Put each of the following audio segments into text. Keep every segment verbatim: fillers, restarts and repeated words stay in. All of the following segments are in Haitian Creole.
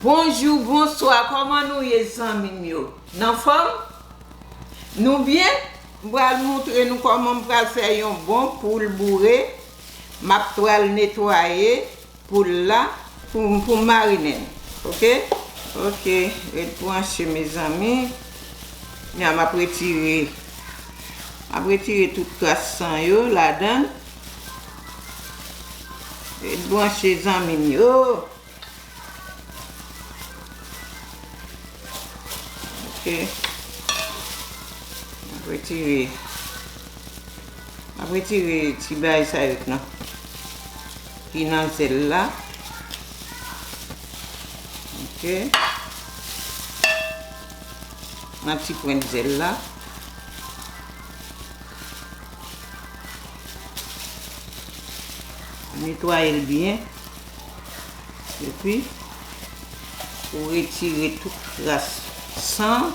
Bonjou, bonswa, kòman nou ye, zanmi m yo? N anfòm? Nou byen? M pral montre nou kòman m pral fè yon bon poul boure. M ap pral netwaye poul la pou, pou m marinen l. Oke? Oke, ret branche, mezanmi. Kounye a, m ap retire, m ap retire tout kras san yo ladan l. Ret branche, zanmi m yo. Oke. M ap retire, m ap retire ti bagay sa yo nan, ki nan zèl la. Oke. Nan ti pwent zèl la. Netwaye l byen. Epi, ou retire tout kras san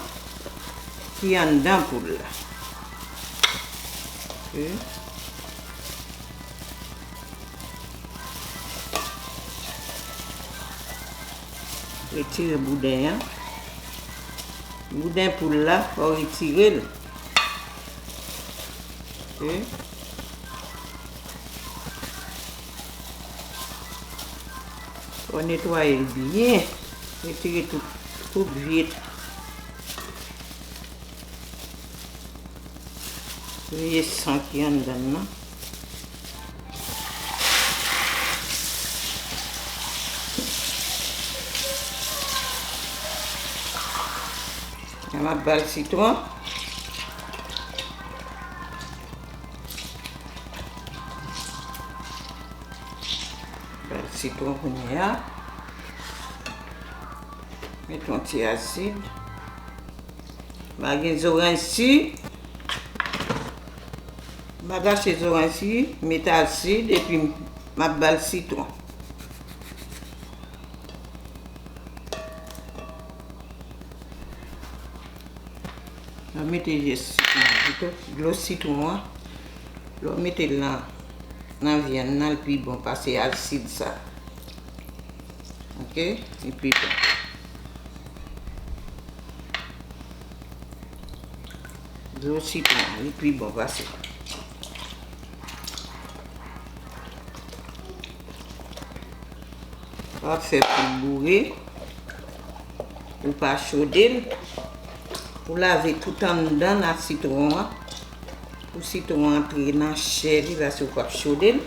ki anndan poul la. Oke. Retire bouden an. Bouden poul la, fò w retire l. Oke. Fò netwaye l byen. Retire tout, tout vye, vye san ki anndan l nan. An, m ap ba l sitwon. Ba l sitwon kounye a. Met yon ti asid. M pa gen zoranj si. M pa gache zoranj si. Met asid epi m ap ba l sitwon. Mwen mete je sitwon an pito, dlo sitwon an. Lè w mete l nan, nan vyann nan, l pi bon pase asid sa. Oke? Li pi bon. Dlo sitwon an, li pi bon pase. W ap fè poul boure. Ou pa chode l. Ou lave tout anndan nan sitwon an. Pou sitwon an antre nan chè li, paske ou p ap chode l.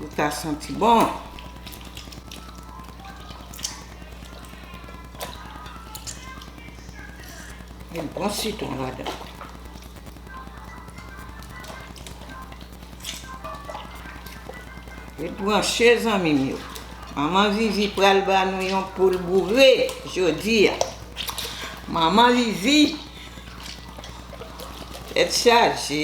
Ou ka santi bon. Met bon sitwon ladan. Ret branche, zanmi m yo. Manman Vivi pral ba nou yon poul boure jodi a. Manman Vivi, tèt chaje.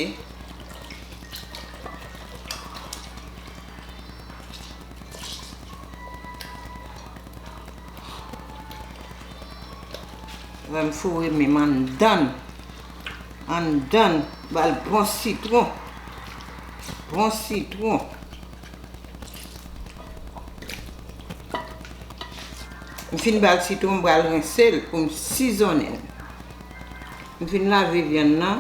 Lè m foure men m anndan l. Anndan l, ba l bon sitwon. Bon sitwon. M fin ba l sitwon, m pral rense l pou m sizonnen l. M fin lave vyann nan.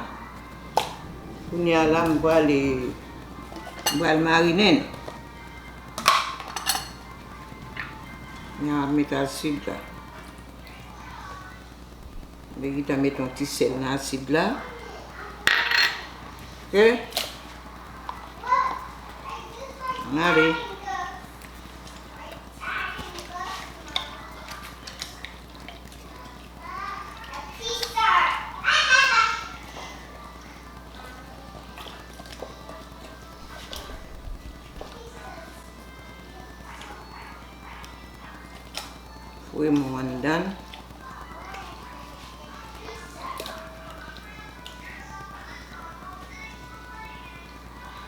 Kounye a la, m pral, m pral marinen l. Kounye a, m ap met asid la. M te gentan met yon ti sèl nan asid la. Oke. Ann ale. Foure men w anndan l.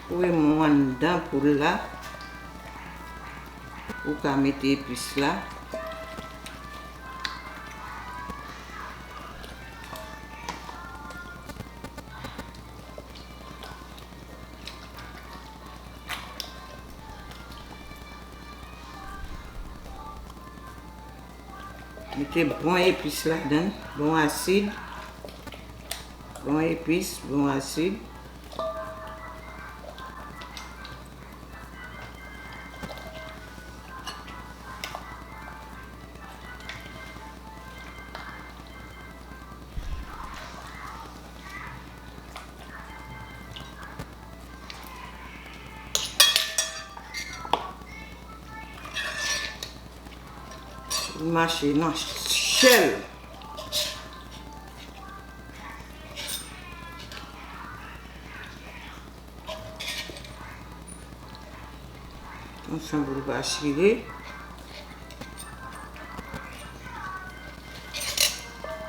Foure men w anndan poul la. Ou ka mete epis la. Mete bon epis ladan, bon asid. Bon epis, bon asid. Li mache nan chèl. Konsa pou l pa chire.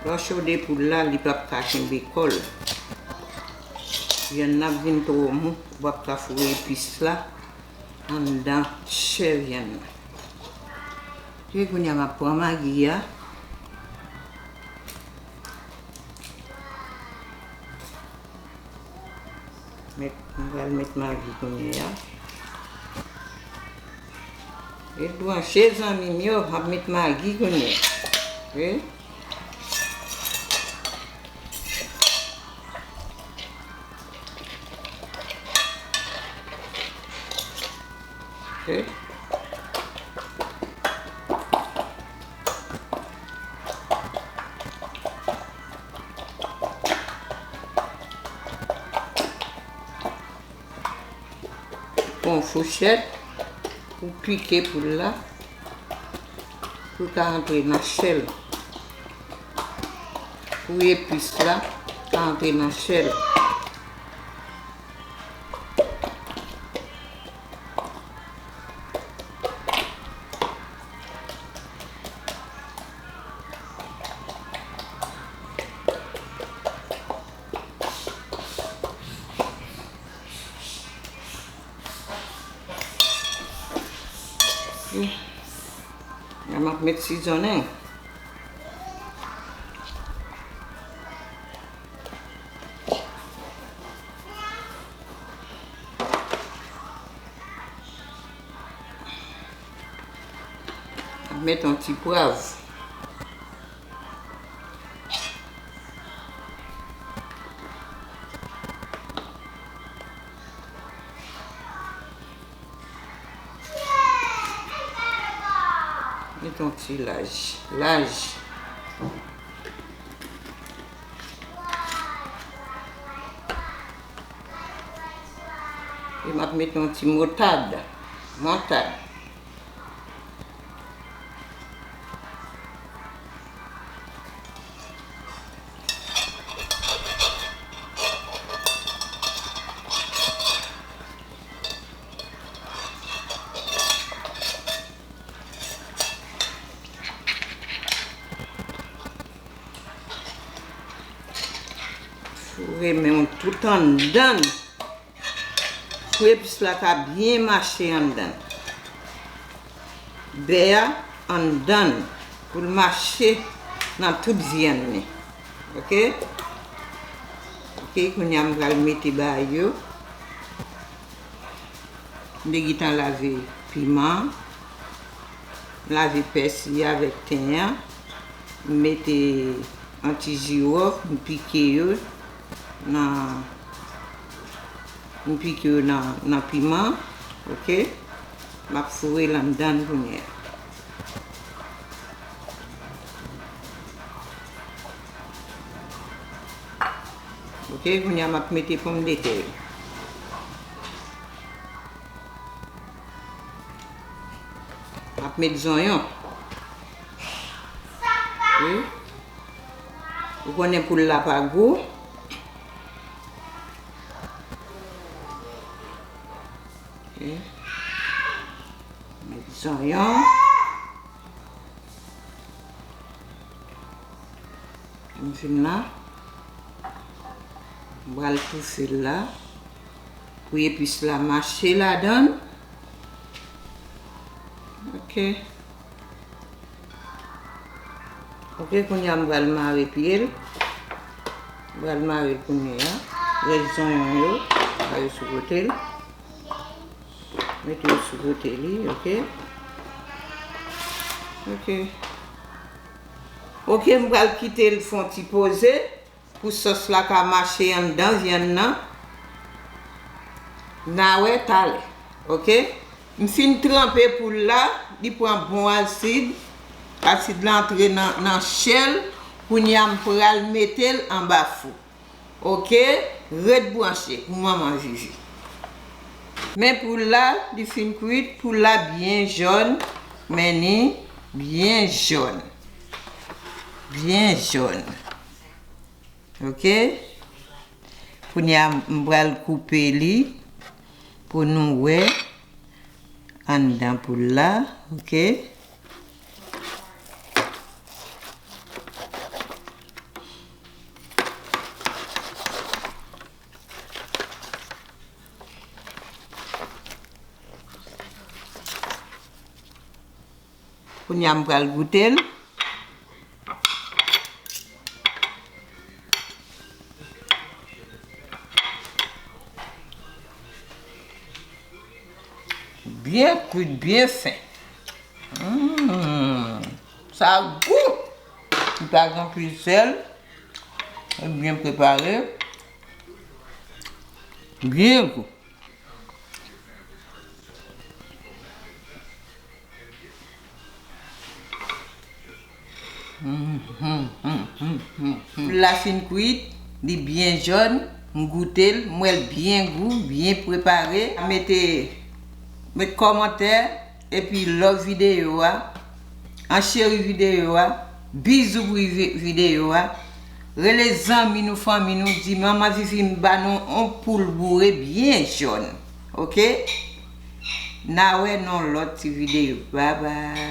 Lè w chode poul la, li p ap ka kenbe kò l. Vyann nan ap vin twò mou, ou p ap ka foure epis la anndan chè vyann nan. Epi kounye a, m ap pran magi a. Met, m pral met magi kounye a. Ret branche, zanmi m yo, m ap met magi kounye a. Wi. Ok. Pran yon fouchèt pou pike poul la, pou l ka antre nan chè l. Pou epis la ka antre nan chè l. La m ap met sizonnen. Met yon ti pwav. Met yon ti laj. Laj. E m ap met yon ti moutad. Moutad. Foure men w tout anndan l. Pou epis la ka byen mache anndan. Bè a anndan l pou l mache nan tout vyann li. Ok? Ok, kounye a m pral mete bay yo. M te gentan lave piman an. M lave pèsi avèk ten an. M mete yon ti jiwòf, m pike yo nan, m pike yo nan, nan piman, ok? M ap foure l anndan kounye a. Ok, kounye a m ap mete pòmdetè yo. M ap met zonyon. Wi. Ou konnen poul la pa gou. Ok. Met zonyon. M fin la. M pral touse l la. Pou epis la mache ladan l. Ok. Ok, kounye a m pral mare pye l. M pral mare l kounye a. Rès zonyon yo, mare sou kote l. Mete yo sou kote li, ok. Ok. Ok, m pral kite l fè yon ti poze pou sòs la ka mache anndan vyann nan. N a wè talè. Ok? M fin tranpe poul la, li pran bon asid. Asid la antre nan, nan chè l. Kounye a m pral mete l anba fou. Ok? Ret branche pou manman Vivi. Men poul la, li fin kwit, poul la byen jòn, men li byen jòn. Byen jòn. Ok? Kounye a, m pral koupe li pou nou wè anndan poul la. Ok? Kounye a m pral goute l. Byen kwit, byen fen. Mm, sa gou! Li pa gen anpil sèl. Li byen prepare. Byen gou. Poul la fin kwit, li byen jòn, m goute l, m wè l byen gou, byen prepare. Mete, met kòmantè, epi love videyo a, ancheri videyo a, bizou pou vi-, videyo a. Rele zanmi nou, fanmi nou, di manman Vivi m ba nou on poul boure byen jòn. Ok? N a wè nan lòt ti videyo. Babay.